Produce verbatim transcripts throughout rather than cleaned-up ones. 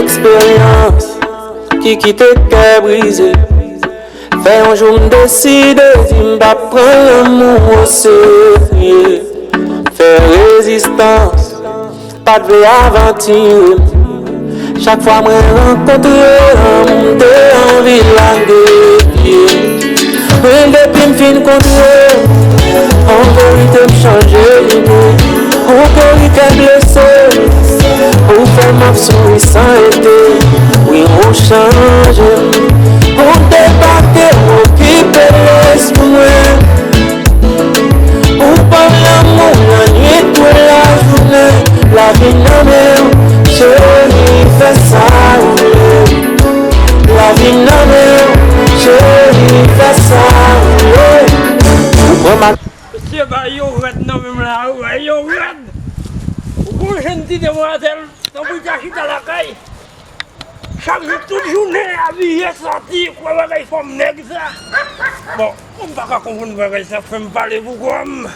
Eksperyans ki kite kè brize. Fè yon jou m deside di m p ap pran lanmou oserye. Fè rezistans, pa t vle avantire m. Chak fwa mwen rankontre lanmou, m te anvi lage pye. Men depi m fin kontre w, an verite m chanje lide. Ou geri kè blese, ou fè m ap souri san rete. Wi, ou chanje m, ou debake, ou okipe lespri mwen. Ou ban m lanmou lannwit kou lajounen. Lavi nan men w, cheri, fè sa ou vle. Lavi nan men w, cheri, fè sa ou vle. Ou pran ma Mesye, bay yo rèd nan men m la, wi, bay yo rèd. Ou gon jèn ti demwazèl, tanpri ta chita lakay. Chak jou, tout jounen, abiye, sòti, kwè bagay fòm nèg sa. Bon, mwen pa ka konprann bagay sa, fè m pale pou kò m.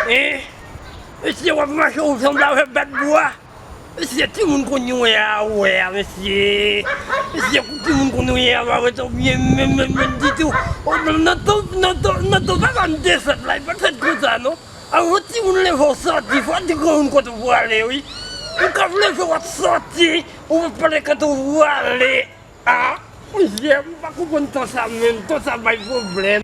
Hein? Mesye, w ap mache, ou sanble avèk bèt bwa. Mesye, timoun konn wè a, wè a, mesye. Mesye, timoun konn wè a, pa wè tou byen, menm, menm, menm ditou. O, nan, nan tan, nan tan, nan tan, pa ka m te fèt la, li pa t fèt konsa, non. Avan timoun leve w sòti, fò di granmoun kote w prale, wi. Ou ka leve w ap sòti, ou pa pale kote w prale. A, mesye, m pa konprann tan sa menm, tan sa bay pwoblèm.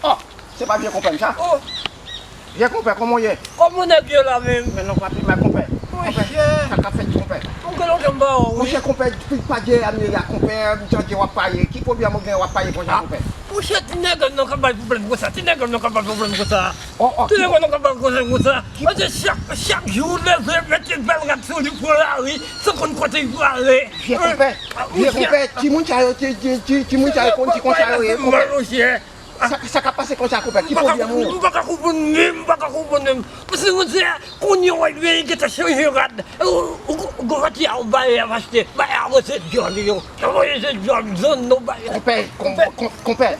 Oh, se pa vye konpè m sa? Oh, vye konpè, kòman w ye? Kòman nèg yo la menm? Men non, pa pi mal, konpè. Monchè, sa k ap fèt, konpè? Ou gen lontan m pa wè w, wi. Monchè, konpè, depi pa dye ane a, konpè, m tande w ap paye. Ki pwoblèm ou gen, w ap paye konsa, konpè? Monchè, ti nèg nan ka bay pwoblèm konsa, ti nèg nan ka bay pwoblèm konsa. Oh, oh, ti nèg nan ka bay pwoblèm konsa. Paske chak, chak jou, leve, mete bèl rad sou li, pran lari, san konn kote l prale. Vye konpè, vye konpè, timoun sa yo, ti, ti, ti, timoun sa yo konn di konsa yo ye, konpè. Sa, sa k ap pase konsa, konpè? Ki pwoblèm ou? M pa ka konprann menm, m pa ka konprann menm. Paske, monchè, kounye a, w ap gentan chanje rad. Ou, ou, ou, ou, ou, ou, bay a achte, bay a achte djòl yo. Voye se djòl zòn nou bay. Konpè, konpè, konpè.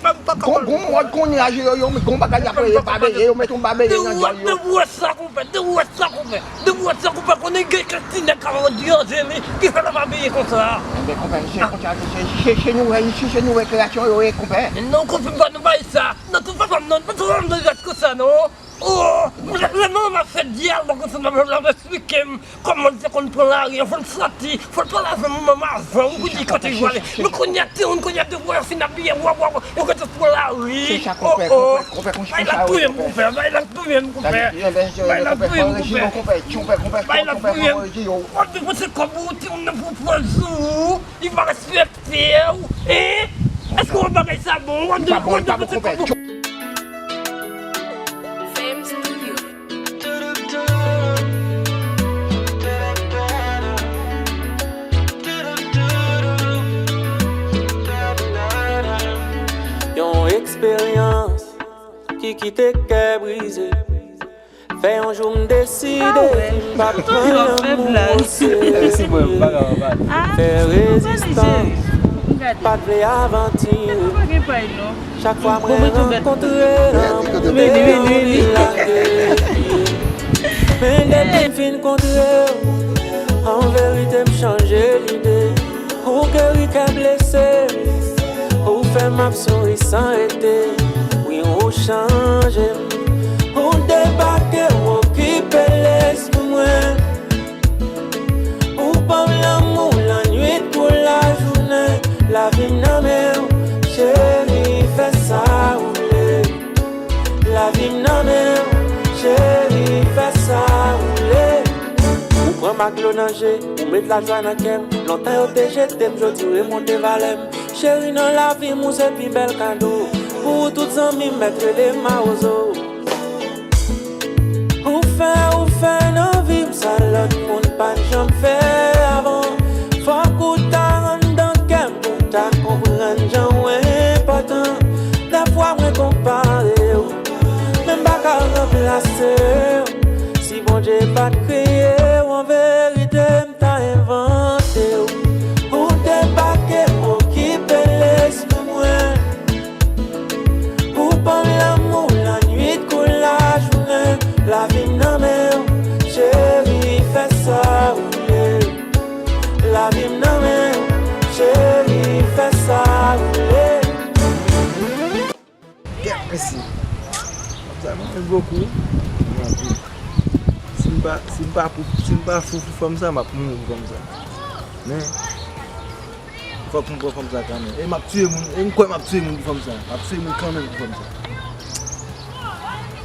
Gon, gon mòd kounye a jere yo, gon bagay y ap rele babeye, yo met yon babeye nan djòl yo. Depi w wè sa, konpè, depi w wè sa, konpè. Depi w wè sa, konpè, konnen gen kèk ti nèg k ap andiranse li, ki fè l ap abiye konsa. Enben, konpè, se konsa, se, se, se nouvèl, se, se nouvèl kreyasyon yo ye, konpè. Non, konpè, pa nou bay sa. Non, tout papa m non, tout papa m non rès konsa, non. Oh, lè, lè manman m ap fè dyalòg ansanm avè m, l ap eksplike m kòman l te konn pran lari an, fò l sòti, fò l pale avè manman m avan, ou pou di kote l prale. Men kounye a, timoun kounye a, depi yo fin abiye, wa, wa, wa, yo gentan pran lari. Se sa, konpè, konpè, konpè, konpè, konpè. Bay la touye m, konpè, bay la touye m, konpè. Bay la touye m, konpè. Bay la touye m. W ap depanse kòb ou, timoun nan pou pran sou ou, li pa respekte w, hein? Èske w wè bagay sa bon? W ap depanse kòb ou. Yon eksperyans ki kite kè brize. Fè yon jou m deside di m p ap pran lanmou oserye. Fè rezistans, pa t vle avantire. Chak fwa mwen rankontre lanmou, m te anvi lage pye. Men depi m fin kontre w, an verite m chanje lide. Ou geri kè blese, ou fè m ap souri san rete. Wi, ou chanje m, ou debake, ou okipe lespri mwen. Ou ban m lanmou lannwit kou lajounen. Lavi m nan men w, cheri, fè sa ou vle. Lavi m nan men w, cheri, fè sa ou vle. Ou pran m ak dlo nan je, ou met lajwa nan kè m. Lontan yo te jete m, jodi w remonte valè m. Cheri, nan lavi m, ou se pi bèl kado. Pou ou, tout zanmi m mèt rele m mawozo. Ou fè, ou fè nan vi m sa lòt moun pa t janm fè avan. Fòk ou ta rann dan kè m pou ta konprann jan w enpòtan. Dèfwa mwen konpare w, men m pa ka ranplase w. Si Bondye pa t kreye w, an verite m ta envante w. Ou te Bokou. Si m pa, si m pa pou, si m pa fou pou fanm sa, m ap mouri pou fanm sa. Men, fòk m pran fanm sa kanmenm. E m ap tiye moun, e m kwè m ap tiye moun pou fanm sa. M ap tiye moun kanmenm pou fanm sa.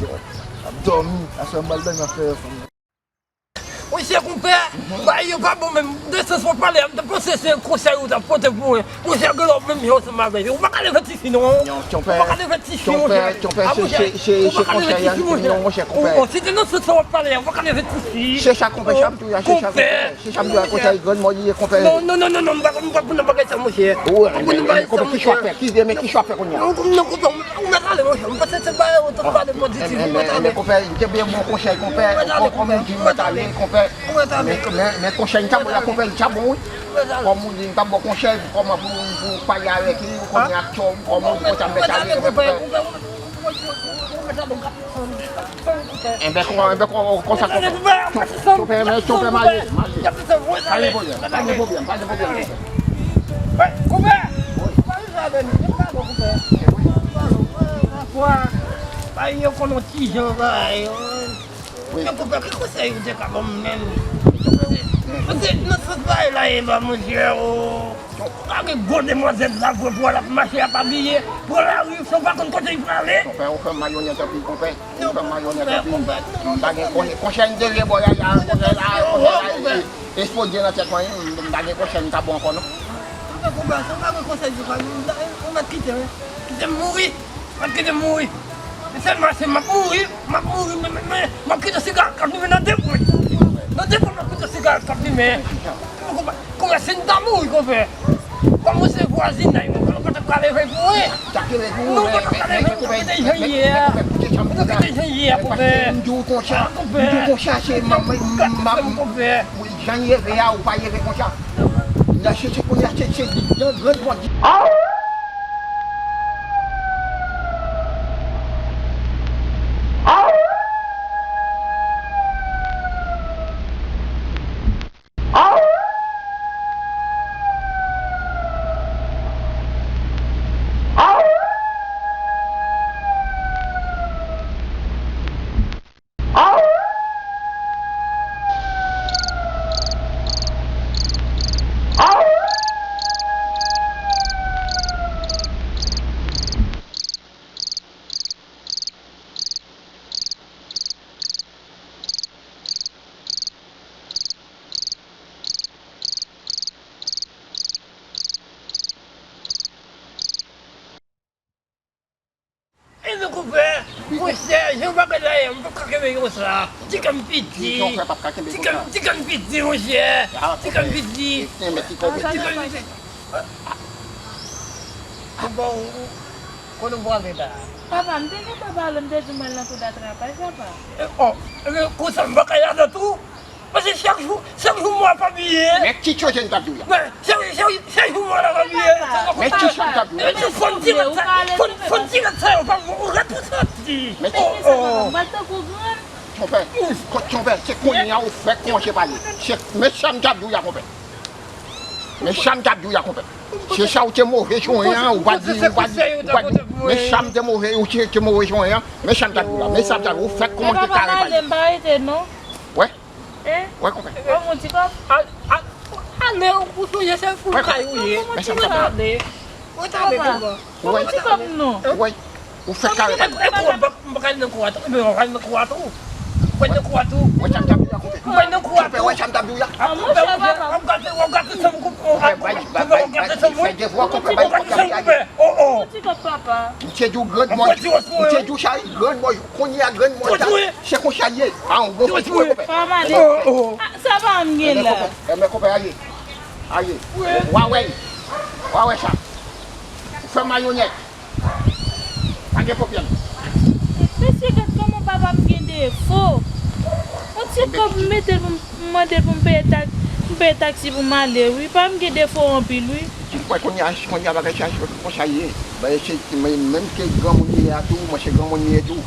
M ap dòmi, aswè m pral dòmi, m ap fè fanm nan. Monchè konpè, bagay yo pa bon menm. De sans w ap pale a, m te panse se konsèy ou t ap pote pou mwen. Monchè, gen lè w menm jan ansanm avè yo. Ou pa ka leve tifi non. Ou pa ka leve tifi, monchè. Konpè, se, se, se, se konsèy a, non, monchè, konpè. Si te nan sans sa w ap pale a, ou pa ka leve tifi. Se sa, konpè, sa m tou ya, se sa, konpè. Se sa m di w la, konsèy grann mò li ye, konpè. Non, non, non, non, non, m pa konn, m pa konn nan bagay sa, monchè. Wi, men, konpè, kisa w ap fè? Ki, men kisa w ap fè kounye a? Non, non, konpè, ou mèt ale, monchè. M panse se bagay ou t ap pale pou di ti fi, ou mèt ale. Men, konpè, m te bay bon konsèy, konpè. Ou mèt ale, konpè. Ou mèt ale, konpè. Ou mèt ale. Men, men, men konsèy m t ap ba w la, konpè, li t ap bon, wi. Ou mèt ale. Kòm ou di, m t ap ba w konsèy, kòman pou, pou pale avèk li, ou konnen ak tchò, kòman ou di konsa, m mèt ale, konpè, konpè. Enben, kon, enben, kon, konsa, konpè. Konpè, men, konpè, m ale, m ale. Pa gen pwoblèm, pa gen pwoblèm, pa gen pwoblèm, konpè. Konpè! Konpè! Bagay yo konn yon ti jan, bagay yo. Wi. Men konpè, ki konsèy ou te ka ban m menm? Paske nan sans bagay la ye ba monchè, o. Ou pa gen gwo demwazèl la vre pou al ap mache ap abiye, pran lari, san w pa konn kote l prale. Konpè, ou fè m mayonèt anpil, konpè. Ou fè m mayonèt anpil. M pa gen konsèy, konsèy m te vle ba w la, konsèy la, konsèy la, e, eksplode nan tèt mwen, m pa gen konsèy m ka ba w ankò, non. Konpè, konpè, si w pa gen konsèy, ou mèt kite m, wi. Kite m mouri. Mwen kite mouri. Sèlman se m ap mouri, m ap mouri, men, men, men, m ap kite sigarèt k ap limen nan de pwen. Nan de pwen, m ap kite sigarèt k ap limen. Konpè, konpè, si m ta mouri, konpè. Kòm ou se vwazinay, mwen, nou pa t ap ka leve pou ou. Nou pa t ap ka leve pou ou, kite jan ye a. Kite jan ye a, konpè. Konpè. Jan ye ve a, ou pa ye ve konsa. Nan se, se kounye a, se, se gran, gran bandi. Ebyen, konpè, monchè, jan bagay la ye, m p ap ka kenbe konsa. Ti kè m piti. Ti kè m, ti kè m piti, monchè. Ti kè m piti. Ti kè m piti. Bon, kote w prale la? Papa, m te gentan pale, m te di w m al nan kou datrapaj, papa. E, o, ebyen, konsa m pa ka al ladan tou? Paske chak jou, chak jou mwen ap abiye. Men ti chanje m t ap di w la. Men, chak, chak, chak jou mwen ap abiye. Men ti chanje m t ap di w la. Men ti fòn ti rad sa, fòn, fòn ti rad sa yo pa bon, ou ret pou santi. Men ti, o, o. Konpè, konpè, se kounye a ou fèk kòmanse pale. Se, men sa m t ap di w la, konpè. Men sa m t ap di w la, konpè. Se sa ou te move jounen an, ou pa di, ou pa di, ou pa di. Men sa m te move, ou te, te move jounen an. Men sa m t ap di w la, men sa m t ap di w, ou fèk kòmanse kare pale. Papa, m ale, m pa rete, non. Wè. Eh? Wè, konpè. Ban m yon ti kòb. A, a, ale, ou sonje se foul kay ou ye. Mèsi, papa. Ou ta ale konpè. Ban m yon ti kòb non. Wè. Ou fè kare. E, e, e, kou, m pa, m pa ka nan kou a tou. Ebyen, w pa nan kou a tou. Ou pa nan kou a tou. Wè sa m t ap di w la, konpè. Ou pa nan kou a tou. Wè sa m t ap di w la. A, monchè, papa. W ap gate, w ap gate san m koupe. Konpè, bay, bay, bay, bay, fè devwa, konpè, bay, bay, bay. Oh, oh. Yon ti kòb, papa. M te di w grann mò, m te di w sa, grann mò, kounye a grann mò, se konsa l ye. A, yon gwo figi, konpè. Papa, m ale. Oh, oh. A, sa pa m gen la. Enben, konpè, ale. Ale. Wa wè. Wa wè sa. Ou fè mayonèt. Pa gen pwoblèm. Mesye, gad kòman papa m gen defo. Yon ti kòb m mete l pou m, m mande l pou m peye tak-, m peye taksi pou m ale, wi. Papa m gen defo anpil, wi. Ti kwè kounye a, kounye a bagay sa, se konsa ye. Bagay se, men, menm ke granmoun li ye a tou, mwen se granmoun li ye tou.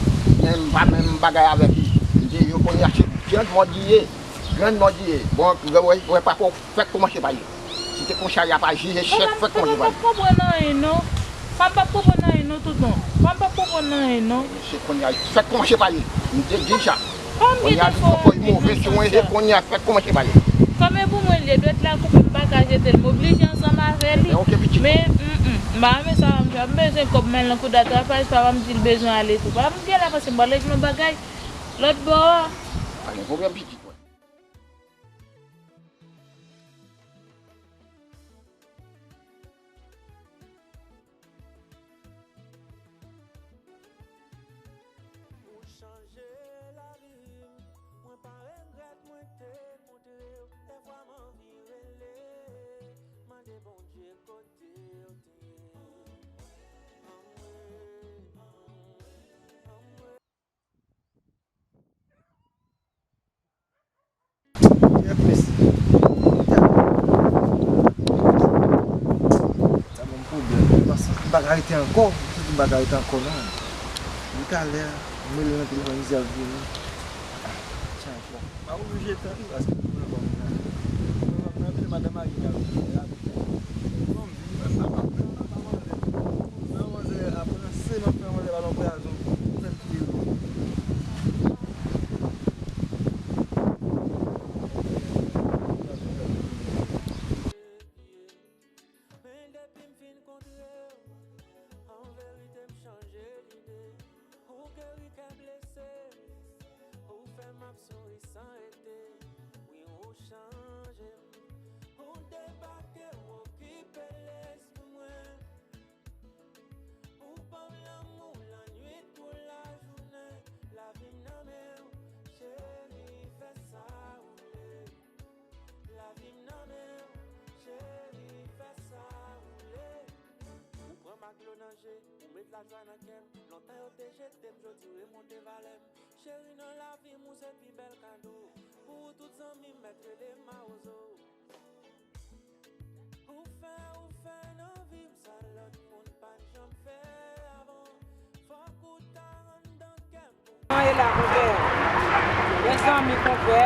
Men m pa menm bagay avèk li. M di yo kounye a se granmoun li ye. Granmoun li ye. Bon, wè, wè, papa, fèk kòmanse pale. Si te konsa, y ap aji, se chèf fèk manje pale. Papa, m pa konprann anyen, non. Pam p ap konprann anyen non, tonton. Pam p ap konprann anyen non. Mesye, kounye a, fèt kòmanse pale. M te di sa. Pam gen te fè yon ti mesye, kounye a, fèt kòmanse pale. Kòm e pou mwen li ye, dwèt la koupe, m pa ka jete l. M oblije ansanm avè li. Men, oke, pitit. Men, mm, mm, m pa renmen sa pam fè. M bezwen kòb, m al nan kou datrapaj, papa m di l bezwen ale tou. Pam gen la pase m pral regle yon bagay lòt bò a. Pa gen pwoblèm, pitit mwen. Ou chanje lavi m, mwen pa regrèt mwen te kontre w. Dèfwa m anvi rele, mande Bondye kote w te ye. Anmwe, anmwe, anmwe. Jefes. Sa ban m pwoblèm. M panse m pa ka rete ankò. M santi m pa ka rete ankò non. Depi talè, m rele nan telefòn, li di l ap vini. Tchak, bon. M pa oblije tann paske m nan kòm sa. Mwen, mwen, mwen, madanm mari m ap vini. Bon, m vini, mwen, m pa, mwen, mwen, mwen, mwen, mwen, mwen, mwen, apre nan semen, mwen, mwen, mwen, mwen, mwen, mwen, mwen, Men depi m fin kontre w, an verite m chanje lide. Ou geri kè blese, ou fè m ap souri san rete. Wi, ou chanje m, ou debake, ou okipe lespri mwen. Ou ban m lanmou lannwit kou lajounen, lavi m nan men w, cheri, fè sa ou vle. Lavi m nan men w, cheri, fè sa ou vle. Ou pran m ak dlo nan je, ou met lajwa nan kè m. Lontan yo te jete m, jodi w remonte valè m. Cheri, nan lavi m, ou se pi bèl kado. Pou ou, tout zanmi m mèt rele m mawozo. Ou fè, ou fè nan vi m sa lòt moun pa t janm fè avan. Fòk ou ta anndan kè m pou. Mwen ye la, konpè. Mezanmi, konpè.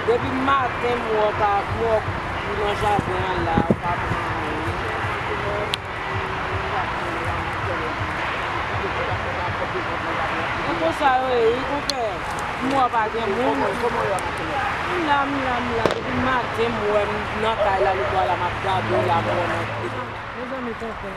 Depi maten, m wè w pa, m wè w nan jaden an la, w pa pran anyen. E konsa yo ye, wi, konpè. M wè pa gen moun. M la, m la, m la. Depi maten, m wè m nan kay la, lekòl la, m ap gade w la, m wè w nan. Mezanmi, konpè.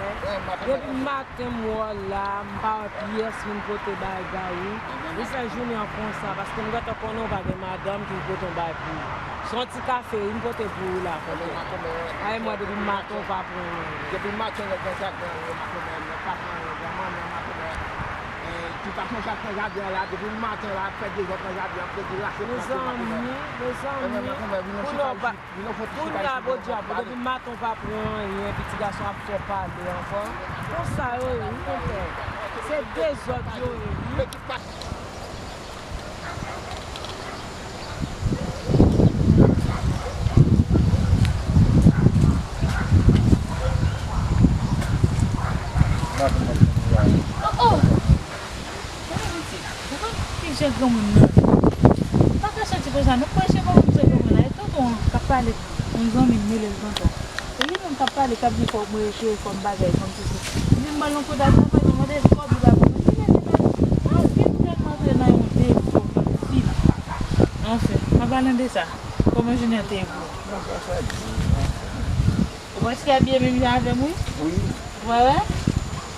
Depi maten, m wè w la, m pa wè pyès moun pote bagay, wi. Ou fè jounen an konsa, paske m gentan konnen w pa gen madanm ki pote yon bagay pou ou. Se yon ti kafe, wi, m pote pou ou la, konpè. Ay, mwen, depi maten, w pa pran anyen. Depi maten, nèg nan jaden an, yo, maten, nèg pa pran anyen, granmanman, maten, eh, ti fason sa k nan jaden an la, depi maten la, ap fè dezòd nan jaden an, ap fè rache plant, yo, maten. Mezanmi, mezanmi, pou lè w pa, kounye a, podyab, depi maten w pa pran anyen, pitit gason ap fè w pale ankò. Konsa yo ye, wi, konpè. Se dezòd yo ye, wi. Oh, oh! Gade pitit, gade ki jan granmoun nan. Pa ka soti konsa, nou preche pou moun se granmoun la. E tonton an k ap pale, yon zanmi m rele l tonton. E li menm k ap pale, k ap di fò m rejwe, fò m bagay, fò m sesi. Li di m ban l yon kout ak nan pòch, mwen mande l kòb li pa ban mwen. Li mete nan, anpil tèlman antre nan yon defo, anfen. Anfen, pa pale de sa. Kòman jounen an te ye pou ou? Ou prèske abiye menm jan avè m, wi. Wi. Ou pa wè?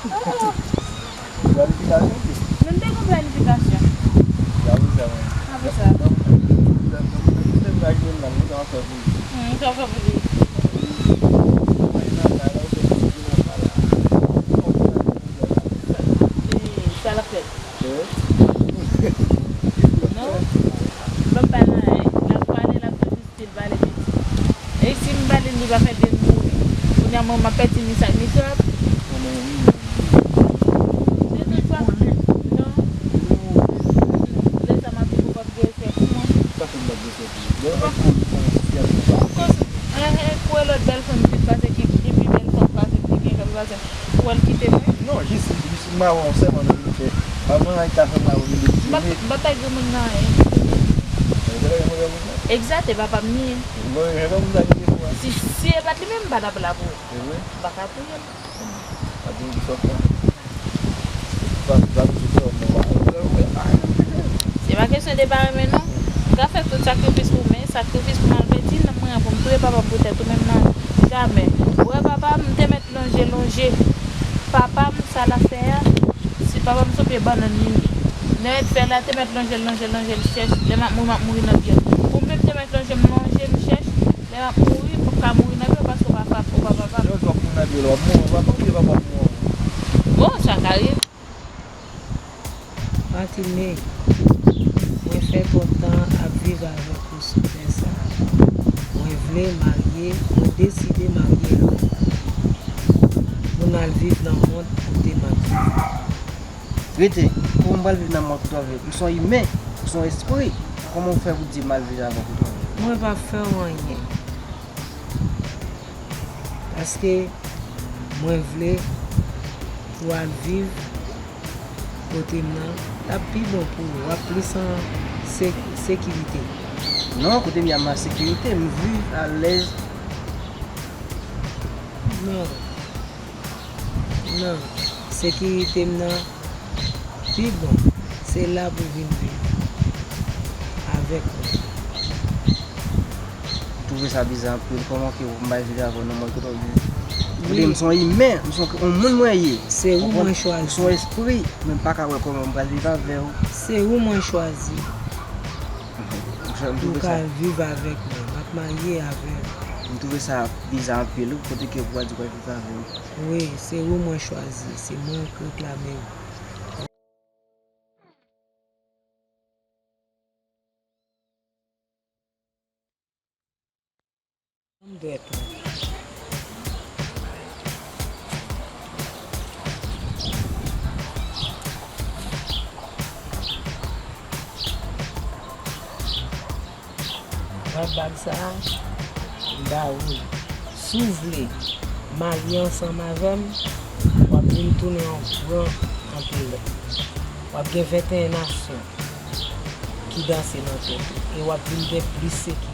Oh. Planifikasyon tou. Nou te gen planifikasyon. Apre sa, men. Apre sa. Hmm, sa w fè pou li? Sa l ap fè? Non. Ban m pale, l ap pale, l ap soti. Si l pale piti. E si m pale, li pa fè de mouri. Kounye a, mwen, m ap pèdi mis ak mikròb. Non, men wi. Se tout sa. Non. Lè sa, m ap di pou kòb grese pou mwen. Sa fè m pa grese pou mwen. Lè m ap poze sa, si a pou pa. Kòm, eh, eh, kouwe lòt bèl fanm ki pase, ki, ki pi bèl fanm pase, ki gen kòb pase. Ou wè l kite mwen? Non, jis, jis m a wè yon sèman nan vin fè. Avan, l ta fè m la, ou vin de. M pa, m pa ta granmoun nan anyen. Egzat, e papa m li ye. Si, si e pa t li menm, m pa t ap la pou ou. M pa ka touye l. Se pa kesyon de pa renmen non. M ka fè tout sakrifis pou, men sakrifis pou m al pèdi nanm mwen an, pou m touye papa m pou tèt ou menm nan, jamè. Ou wè papa m, m te mèt lonje, lonje. Papa m, sa l ap fè a, si papa m se yon pye bannann li ye. Nan fè la, te mèt lonje l, lonje l, lonje l, chèch. Lè m ap mouri, m ap mouri nan pye l. Ou menm te mèt lonje m, lonje m, chèch. Lè m ap mouri, m p ap ka mouri nan pye w paske w pa papa, w pa papa m. Lè w ap mouri nan pye w, w ap mouri, w pa mouri, w pa mouri. Bon, sa ka rive. Fatime, mwen fè twòp tan ap viv avèk ou sou tè sa a. Mwen vle marye, mwen deside marye avèk ou. Pou n al viv nan mond kote m ap viv. Rete, kòman m pral viv nan mond kote w ap viv? M se yon imen, m se yon espri. Kòman w fè pou di m al viv avèk ou kote w ap viv? Mwen p ap fè w anyen. Paske mwen vle pou w al viv kote m nan, l ap pi bon pou ou, w ap plis an se-, sekirite. Non, kote m ye a, m an sekirite, m viv alèz. Non. Non, sekirite m nan pi bon, se la pou vin viv avèk mwen. M twouve sa biza anpil, kòman ke w bay viv avè w nan mond kote w viv? Kote m se yon imen, m se yon moun mwen ye. Se ou mwen chwazi. M se yon espri, men m pa ka wè kòman m pral viv avè w. Se ou mwen chwazi. M twouve sa. Pou w ka viv avèk mwen, m ap marye avè w. M twouve sa biza anpil, wi, kote ke w pral di w pral viv avè m. Wi, se ou mwen chwazi, se mwen k reklame w. Janm dwèt ou. Pran bag sa a, m ba ou l. Si w vle marye ansanm avè m, w ap vin tounen yon gran anpil. W ap gen venteyen nasyon ki danse nan tèt ou, e w ap vin gen plis sekirite.